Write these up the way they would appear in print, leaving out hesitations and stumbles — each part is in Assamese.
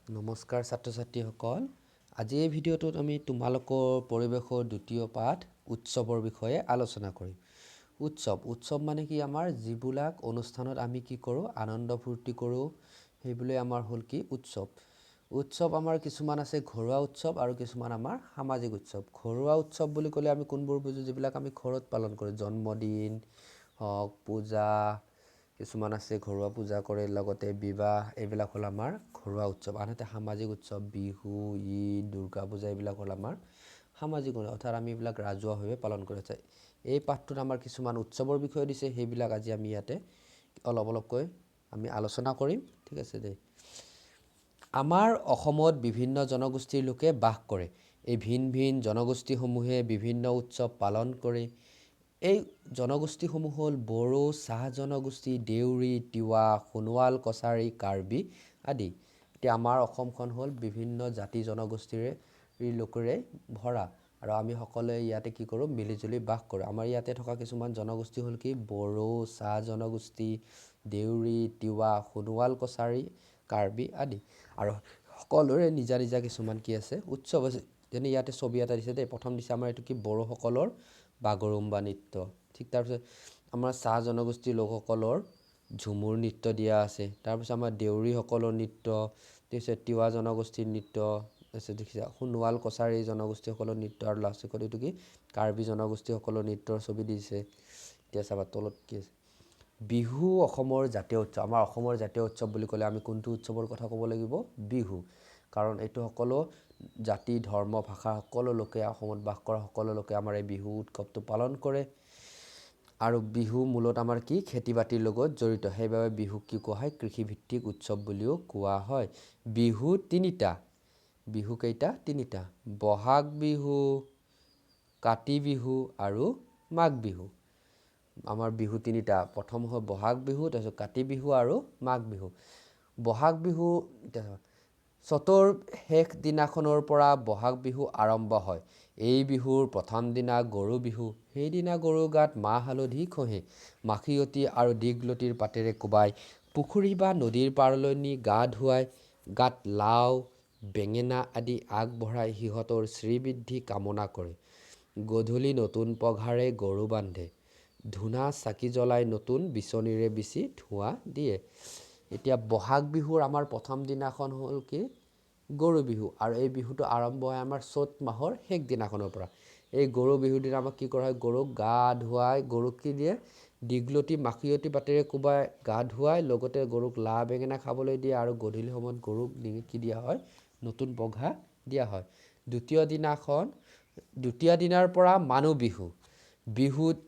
নমস্কাৰ ছাত্ৰ ছাত্ৰীসকল, আজি এই ভিডিঅ'টোত আমি তোমালোকৰ পৰিৱেশৰ দ্বিতীয় পাঠ উৎসৱৰ বিষয়ে আলোচনা কৰিম। উৎসৱ, উৎসৱ মানে কি? আমাৰ যিবিলাক অনুষ্ঠানত আমি কি কৰোঁ, আনন্দ ফূৰ্তি কৰোঁ, সেইবোৰেই আমাৰ হ'ল কি? উৎসৱ। উৎসৱ আমাৰ কিছুমান আছে ঘৰুৱা উৎসৱ আৰু কিছুমান আমাৰ সামাজিক উৎসৱ। ঘৰুৱা উৎসৱ বুলি ক'লে আমি কোনবোৰ বুজোঁ? যিবিলাক আমি ঘৰত পালন কৰোঁ, জন্মদিন হওক, পূজা কিছুমান আছে, ঘৰুৱা পূজা কৰে, লগতে বিবাহ, এইবিলাক হ'ল আমাৰ ঘৰুৱা উৎসৱ। আনহাতে সামাজিক উৎসৱ বিহু, ঈদ, দুৰ্গা পূজা, এইবিলাক হ'ল আমাৰ সামাজিক, অৰ্থাৎ আমি এইবিলাক ৰাজহুৱাভাৱে পালন কৰা যায়। এই পাঠটোত আমাৰ কিছুমান উৎসৱৰ বিষয়ে দিছে, সেইবিলাক আজি আমি ইয়াতে অলপ অলপকৈ আমি আলোচনা কৰিম। ঠিক আছে দেই। আমাৰ অসমত বিভিন্ন জনগোষ্ঠীৰ লোকে বাস কৰে। এই ভিন ভিন জনগোষ্ঠীসমূহে বিভিন্ন উৎসৱ পালন কৰে। এই জনগোষ্ঠীসমূহ হ'ল বড়ো, চাহ জনগোষ্ঠী, দেউৰী, তিৱা, সোণোৱাল কছাৰী, কাৰ্বি আদি। এতিয়া আমাৰ অসমখন হ'ল বিভিন্ন জাতি জনগোষ্ঠীৰে লোকেৰে ভৰা আৰু আমি সকলোৱে ইয়াতে কি কৰোঁ, মিলিজুলি বাস কৰোঁ। আমাৰ ইয়াতে থকা কিছুমান জনগোষ্ঠী হ'ল কি? বড়ো, চাহ জনগোষ্ঠী, দেউৰী, তিৱা, সোণোৱাল কছাৰী, কাৰ্বি আদি। আৰু সকলোৰে নিজা নিজা কিছুমান কি আছে, উৎসৱ আছে। যেনে ইয়াতে ছবি এটা দিছে দেই। প্ৰথম দিছে আমাৰ এইটো কি? বড়োসকলৰ বাগৰুম্বা নৃত্য। ঠিক তাৰপিছত আমাৰ চাহ জনগোষ্ঠীৰ লোকসকলৰ ঝুমুৰ নৃত্য দিয়া আছে। তাৰপিছত আমাৰ দেউৰীসকলৰ নৃত্য, তাৰপিছত তিৱা জনগোষ্ঠীৰ নৃত্য, তাৰপিছত দেখিছা সোণোৱাল কছাৰী জনগোষ্ঠীসকলৰ নৃত্য, আৰু লাষ্টত এইটো কি? কাৰ্বি জনগোষ্ঠীসকলৰ নৃত্যৰ ছবি দিছে। এতিয়া চাবা তলত কি আছে। বিহু অসমৰ জাতীয় উৎসৱ। আমাৰ অসমৰ জাতীয় উৎসৱ বুলি ক'লে আমি কোনটো উৎসৱৰ কথা ক'ব লাগিব? বিহু। কাৰণ এইটো সকলো জাতি, ধৰ্ম, ভাষা সকলো লোকে, অসমত বাস কৰা সকলো লোকে আমাৰ এই বিহু উৎসৱটো পালন কৰে। আৰু বিহু মূলত আমাৰ কি? খেতি বাতিৰ লগত জড়িত। সেইবাবে বিহুক কি কোৱা হয়? কৃষিভিত্তিক উৎসৱ বুলিও কোৱা হয়। বিহু তিনিটা। বিহু কেইটা? তিনিটা। বহাগ বিহু, কাতি বিহু আৰু মাঘ বিহু। আমাৰ বিহু তিনিটা। প্ৰথম হয় বহাগ বিহু, তাৰপিছত কাতি বিহু আৰু মাঘ বিহু। বহাগ বিহু, চ'তৰ শেষ দিনাখনৰ পৰা বহাগ বিহু আৰম্ভ হয়। এই বিহুৰ প্ৰথম দিনা গৰু বিহু। সেইদিনা গৰুৰ গাত মাহ হালধি ঘঁহে, মাখিয়তী আৰু দীঘলতিৰ পাতেৰে কোবাই পুখুৰী বা নদীৰ পাৰলৈ নি গা ধুৱাই, গাত লাও, বেঙেনা আদি আগবঢ়াই সিহঁতৰ শ্ৰীবৃদ্ধি কামনা কৰে। গধূলি নতুন পঘাৰে গৰু বান্ধে, ধূনা চাকি জ্বলাই নতুন বিচনীৰে বিচি ধোঁৱা দিয়ে। এতিয়া বহাগ বিহুৰ আমাৰ প্ৰথম দিনাখন হ'ল কি? গৰু বিহু। আৰু এই বিহুটো আৰম্ভ হয় আমাৰ চ'ত মাহৰ শেষ দিনাখনৰ পৰা। এই গৰু বিহুৰ দিনা আমাক কি কৰা হয়? গৰুক গা ধুৱাই, গৰুক কি দিয়ে? দীঘলতি মাখিয়তী পাতেৰে কোবাই গা ধুৱাই, লগতে গৰুক লাও বেঙেনা খাবলৈ দিয়ে আৰু গধূলি সময়ত গৰুক ডিঙিত কি দিয়া হয়? নতুন পঘা দিয়া হয়। দ্বিতীয় দিনাখন, দ্বিতীয় দিনাৰ পৰা মানুহ বিহু। বিহুত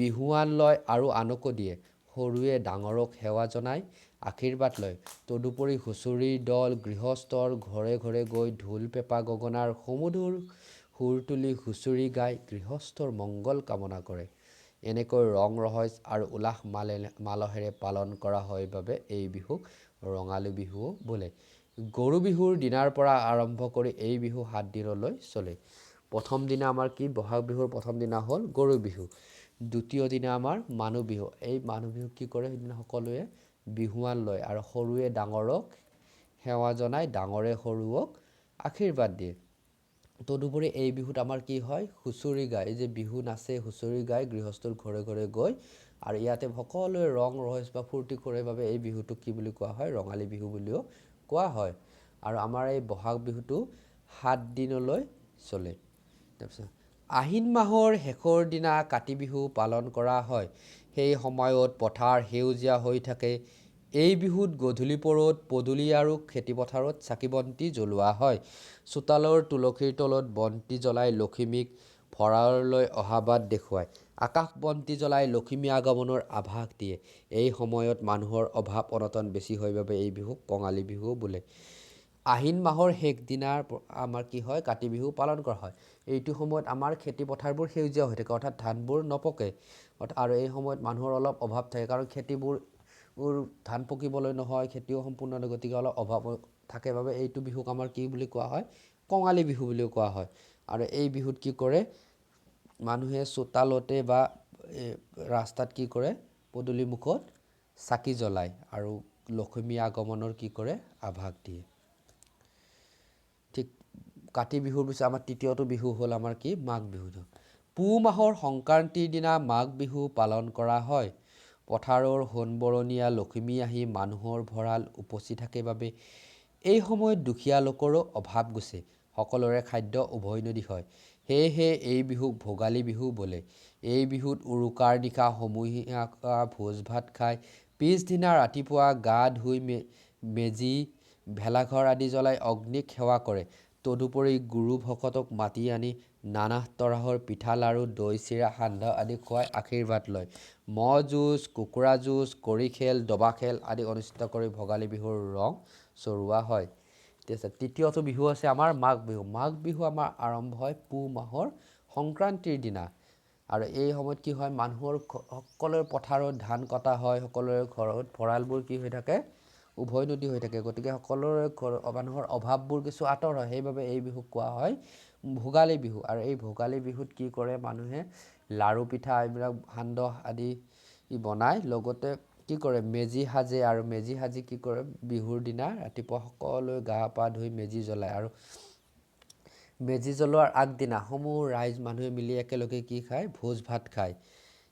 বিহুৱান লয় আৰু আনকো দিয়ে। সৰুৱে ডাঙৰক সেৱা জনাই আশীৰ্বাদ লয়। তদুপৰি হুঁচৰিৰ দল গৃহস্থৰ ঘৰে ঘৰে গৈ ঢোল, পেঁপা, গগনাৰ সুমধুৰ সুৰ তুলি হুঁচৰি গাই গৃহস্থৰ মংগল কামনা কৰে। এনেকৈ ৰং ৰহইচ আৰু উলাহ মালহেৰে পালন কৰা হয় বাবে এই বিহুক ৰঙালী বিহুও বোলে। গৰু বিহুৰ দিনাৰ পৰা আৰম্ভ কৰি এই বিহু 7 দিনলৈ চলে। প্ৰথম দিনা আমাৰ কি? বহাগ বিহুৰ প্ৰথম দিনা হ'ল গৰু বিহু। দ্বিতীয় দিনা আমাৰ মানুহ বিহু। এই মানুহ বিহু কি কৰে? সেইদিনা সকলোৱে বিহুৱান লয় আৰু সৰুৱে ডাঙৰক সেৱা জনাই, ডাঙৰে সৰুক আশীৰ্বাদ দিয়ে। তদুপৰি এই বিহুত আমাৰ কি হয়? হুঁচৰি গায়, এই যে বিহু নাচে, হুঁচৰি গায় গৃহস্থৰ ঘৰে ঘৰে গৈ, আৰু ইয়াতে সকলোৱে ৰং ৰহইচ বা ফূৰ্তি কৰে বাবে এই বিহুটোক কি বুলি কোৱা হয়? ৰঙালী বিহু বুলিও কোৱা হয়। আৰু আমাৰ এই বহাগ বিহুটো 7 দিনলৈ চলে। তাৰপিছত আহিন মাহৰ শেষৰ দিনা কাতি বিহু পালন কৰা হয়। সেই সময়ত পথাৰ সেউজীয়া হৈ থাকে। এই বিহুত গধূলি পৰত পদূলি আৰু খেতিপথাৰত চাকি বন্তি জ্বলোৱা হয়। চোতালৰ তুলসীৰ তলত বন্তি জ্বলাই লখিমীক ভঁৰাললৈ অহা বাট দেখুৱায়। আকাশ বন্তি জ্বলাই লখিমী আগমনৰ আভাস দিয়ে। এই সময়ত মানুহৰ অভাৱ অনাটন বেছি হয় বাবে এই বিহুক কঙালী বিহুও বোলে। আহিন মাহৰ শেষ দিনাৰ আমাৰ কি হয়? কাতি বিহু পালন কৰা হয়। এইটো সময়ত আমাৰ খেতি পথাৰবোৰ সেউজীয়া হৈ থাকে, অৰ্থাৎ ধানবোৰ নপকে, আৰু এই সময়ত মানুহৰ অলপ অভাৱ থাকে, কাৰণ খেতিবোৰ ধান পকিবলৈ নহয়, খেতিও সম্পূৰ্ণ নহয়, গতিকে অলপ অভাৱ থাকে বাবে এইটো বিহুক আমাৰ কি বুলি কোৱা হয়? কঙালী বিহু বুলিও কোৱা হয়। আৰু এই বিহুত কি কৰে মানুহে? চোতালতে বা ৰাস্তাত কি কৰে? পদূলিমুখত চাকি জ্বলায় আৰু লখিমী আগমনৰ কি কৰে? আভাস দিয়ে। কাতি বিহুৰ পিছত আমাৰ তৃতীয়টো বিহু হ'ল আমাৰ কি? মাঘ বিহু। পুহ মাহৰ সংক্ৰান্তিৰ দিনা মাঘ বিহু পালন কৰা হয়। পথাৰৰ সোণবৰণীয়া লখিমী আহি মানুহৰ ভঁৰাল উপচি থাকে বাবে এই সময়ত দুখীয়া লোকৰো অভাৱ গুচে, সকলোৰে খাদ্য উভৈনদী হয়। সেয়েহে এই বিহুক ভোগালী বিহু বোলে। এই বিহুত উৰুকাৰ নিশা সমূহীয়া ভোজ ভাত খাই পিছদিনা ৰাতিপুৱা গা ধুই মেজি, ভেলাঘৰ আদি জ্বলাই অগ্নিক সেৱা কৰে। তদুপৰি গুৰু ভকতক মাতি আনি নানা তৰহৰ পিঠা, লাড়ু, দৈ, চিৰা, সান্দহ আদি খুৱাই আশীৰ্বাদ লয়। ম'হ যুঁজ, কুকুৰা যুঁজ, কড়ি খেল, দবা খেল আদি অনুষ্ঠিত কৰি ভোগালী বিহুৰ ৰং চৰোৱা হয়। ঠিক আছে, তৃতীয়টো বিহু আছে আমাৰ মাঘ বিহু। মাঘ বিহু আমাৰ আৰম্ভ হয় পুহ মাহৰ সংক্ৰান্তিৰ দিনা। আৰু এই সময়ত কি হয়? মানুহৰ সকলোৰে পথাৰত ধান কটা হয়, সকলোৰে ঘৰত ভঁৰালবোৰ কি হৈ থাকে? উভৈনদী হৈ থাকে। গতিকে সকলোৰে ঘৰ মানুহৰ অভাৱবোৰ কিছু আঁতৰ হয়। সেইবাবে এই বিহুক কোৱা হয় ভোগালী বিহু। আৰু এই ভোগালী বিহুত কি কৰে মানুহে? লাড়ু, পিঠা, এইবিলাক সান্দহ আদি বনায়, লগতে কি কৰে? মেজি সাজে। আৰু মেজি সাজি কি কৰে? বিহুৰ দিনা ৰাতিপুৱা সকলোৱে গা পা ধুই মেজি জ্বলায়। আৰু মেজি জ্বলোৱাৰ আগদিনা সমূহ ৰাইজ মানুহে মিলি একেলগে কি খায়? ভোজ ভাত খায়।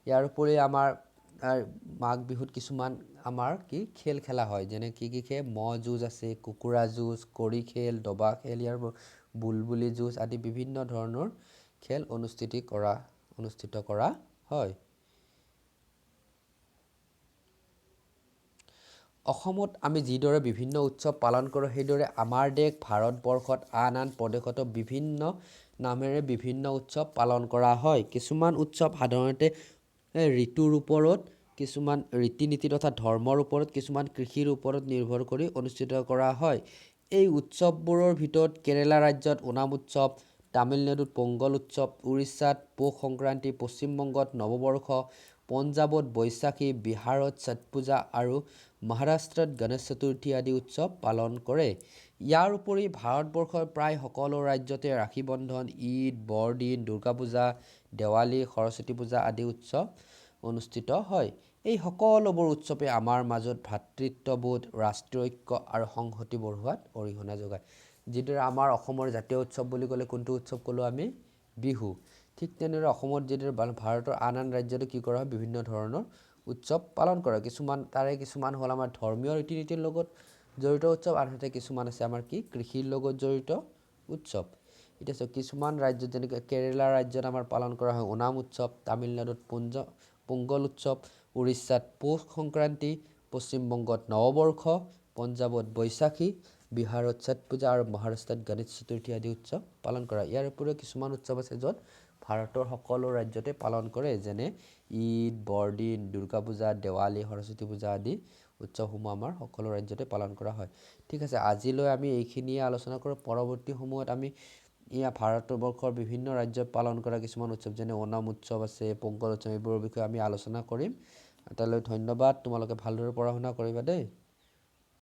ইয়াৰ উপৰি আমাৰ মাঘ বিহুত কিছুমান আমাৰ কি খেল খেলা হয়, যেনে কি কি খেল? ম'হ যুঁজ আছে, কুকুৰা যুঁজ, কড়ি খেল, দবা খেল, ইয়াৰ বুলবুলি যুঁজ আদি বিভিন্ন ধৰণৰ খেল অনুষ্ঠিত কৰা হয়। অসমত আমি যিদৰে বিভিন্ন উৎসৱ পালন কৰোঁ, সেইদৰে আমাৰ দেশ ভাৰতবৰ্ষত আন আন প্ৰদেশতো বিভিন্ন নামেৰে বিভিন্ন উৎসৱ পালন কৰা হয়। কিছুমান উৎসৱ সাধাৰণতে ঋতুৰ ওপৰত, কিছুমান ৰীতি নীতি তথা ধৰ্মৰ ওপৰত, কিছুমান কৃষিৰ ওপৰত নিৰ্ভৰ কৰি অনুষ্ঠিত কৰা হয়। এই উৎসৱবোৰৰ ভিতৰত কেৰেলা ৰাজ্যত ওনাম উৎসৱ, তামিলনাডুত পোংগল উৎসৱ, উৰিষ্যাত পৌষ সংক্ৰান্তি, পশ্চিমবংগত নৱবৰ্ষ, পঞ্জাৱত বৈশাখী, বিহাৰত ছট পূজা আৰু মহাৰাষ্ট্ৰত গণেশ চতুৰ্থী আদি উৎসৱ পালন কৰে। ইয়াৰ উপৰি ভাৰতবৰ্ষৰ প্ৰায় সকলো ৰাজ্যতে ৰাখী বন্ধন, ঈদ, বৰদিন, দুৰ্গা পূজা, দেৱালী, সৰস্বতী পূজা আদি উৎসৱ অনুষ্ঠিত হয়। এই সকলোবোৰ উৎসৱে আমাৰ মাজত ভাতৃত্ববোধ, ৰাষ্ট্ৰীয় ঐক্য আৰু সংহতি বঢ়োৱাত অৰিহণা যোগায়। যিদৰে আমাৰ অসমৰ জাতীয় উৎসৱ বুলি ক'লে কোনটো উৎসৱ ক'লোঁ আমি? বিহু। ঠিক তেনেদৰে অসমত যিদৰে ভাৰতৰ আন আন ৰাজ্যতো কি কৰা হয়? বিভিন্ন ধৰণৰ উৎসৱ পালন কৰে। কিছুমান তাৰে কিছুমান হ'ল আমাৰ ধৰ্মীয় ৰীতি নীতিৰ লগত জড়িত উৎসৱ, আনহাতে কিছুমান আছে আমাৰ কি কৃষিৰ লগত জড়িত উৎসৱ। এতিয়া চাওক, কিছুমান ৰাজ্যত যেনেকৈ কেৰেলা ৰাজ্যত আমাৰ পালন কৰা হয় ওনাম উৎসৱ, তামিলনাডুত পোংগল উৎসৱ, উৰিষ্যাত পৌষ সংক্ৰান্তি, পশ্চিমবংগত নৱবৰ্ষ, পঞ্জাৱত বৈশাখী, বিহাৰত ছট পূজা আৰু মহাৰাষ্ট্ৰত গণেশ চতুৰ্থী আদি উৎসৱ পালন কৰা। ইয়াৰ উপৰিও কিছুমান উৎসৱ আছে য'ত ভাৰতৰ সকলো ৰাজ্যতে পালন কৰে, যেনে ঈদ, বৰদিন, দুৰ্গা পূজা, দেৱালী, সৰস্বতী পূজা আদি উৎসৱসমূহ আমাৰ সকলো ৰাজ্যতে পালন কৰা হয়। ঠিক আছে, আজিলৈ আমি এইখিনিয়ে আলোচনা কৰোঁ। পৰৱৰ্তী সময়ত আমি ইয়াৰ ভাৰতবৰ্ষৰ বিভিন্ন ৰাজ্যত পালন কৰা কিছুমান উৎসৱ, যেনে ওনাম উৎসৱ আছে, পোংগল উৎসৱ, এইবোৰৰ বিষয়ে আমি আলোচনা কৰিম। তালৈ ধন্যবাদ। তোমালোকে ভালদৰে পঢ়া শুনা কৰিবা দেই।